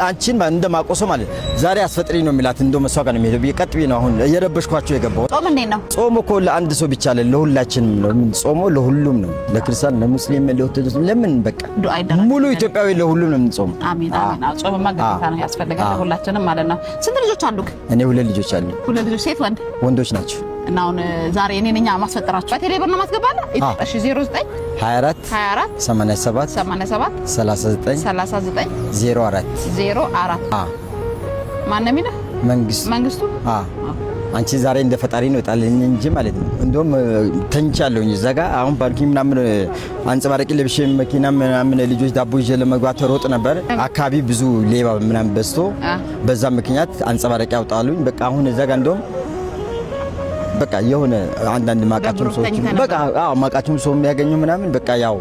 አንቺን እንደማቆሶ ማለት ዛሬ አስፈጥሪ ነው የሚላት። እንደው መሷ ጋር ነው የሚሄደው ብዬ ቀጥ ብዬ ነው አሁን እየረበሽኳቸው የገባው። ጾም እንዴት ነው? ጾም እኮ ለአንድ ሰው ብቻ አለ ለሁላችንም ነው። ጾሞ ለሁሉም ነው፣ ለክርስቲያን፣ ለሙስሊም፣ ለኦርቶዶክስ ለምን በቃ ዱዓ ይደረግ። ሙሉ ኢትዮጵያዊ ለሁሉም ነው የምንጾመው። አሚን አሚን። አዎ ጾምማ ግዴታ ነው፣ ያስፈልጋል ለሁላችንም ማለት ነው። ስንት ልጆች አሉክ? እኔ ሁለት ልጆች አሉ። ሁለት ልጆች፣ ሴት ወንድ? ወንዶች ናቸው። እና አሁን ዛሬ እኔ ነኝ ማስፈጠራችሁ። በቴሌ ብር ነው ማስገባለህ? እሺ 09 24 24 87 87 39 39 04 04። ማን ነው የሚልህ? መንግስቱ። መንግስቱ። አንቺ ዛሬ እንደ ፈጣሪ ነው ጣልኝ እንጂ ማለት ነው። እንደውም ተኝቻለሁኝ እዛ ጋ አሁን parking ምናምን አንጸባራቂ ለብሼ መኪና ምናምን ልጆች ዳቦ ይዤ ለመግባት ሮጥ ነበር። አካባቢ ብዙ ሌባ ምናምን በዝቶ በዛ ምክንያት አንጸባራቂ ያውጣሉኝ። በቃ አሁን እዛ ጋ እንደውም በቃ የሆነ አንዳንድ ማቃቸውም ሰዎች በቃ አዎ ማቃቸውም ሰው የሚያገኙ ምናምን በቃ ያው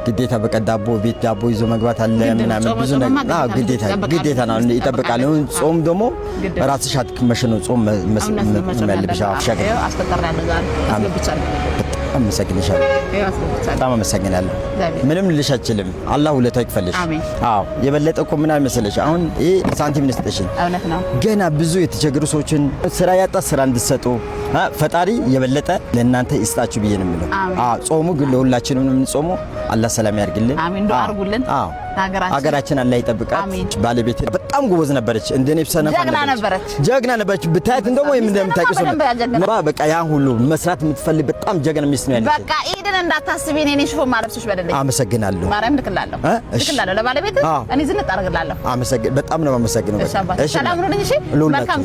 ግዴታ በቃ ዳቦ ቤት ዳቦ ይዞ መግባት አለ ምናምን ብዙ ነገር። አዎ ግዴታ ግዴታ ነው፣ ይጠብቃል። ጾም ደግሞ ራስሽ አትክመሽ ነው ጾም ያለብሽ። አመሰግንሻለሁ፣ በጣም አመሰግናለሁ። ምንም ልልሽ አልችልም። አላህ ውለታ ይክፈልሽ። አዎ የበለጠ እኮ ምን መሰለሽ፣ አሁን ይሄ ሳንቲም ንስጥሽን ገና ብዙ የተቸገሩ ሰዎችን ስራ ያጣ ስራ እንድትሰጡ ፈጣሪ የበለጠ ለእናንተ ይስጣችሁ ብዬ ነው የምለው። አዎ ጾሙ ግን ለሁላችንም ነው የምንጾመው። አላህ ሰላም ያርግልን። አሚን። ዱአ አርጉልን። አዎ ሀገራችን አላህ ይጠብቃት። ባለቤቴ በጣም ጎበዝ ነበረች። እንደኔ ሰነፍ ነበረች፣ ጀግና ነበረች። ብታያት እንደውም ወይም እንደምታውቂው ሰው በቃ ያን ሁሉ መስራት የምትፈልግ በጣም ጀግና ሚስት ነው ያለች። በቃ ኢድን እንዳታስቢ፣ እኔ ነኝ ሽፎን ማለብስሽ በደለኝ። አመሰግናለሁ። ማርያም ልክላለሁ፣ ልክላለሁ ለባለቤት እኔ ዝንጥ አደርግላለሁ። በጣም ነው የማመሰግነው። ሰላም ሁኑልኝ። እሺ መልካም።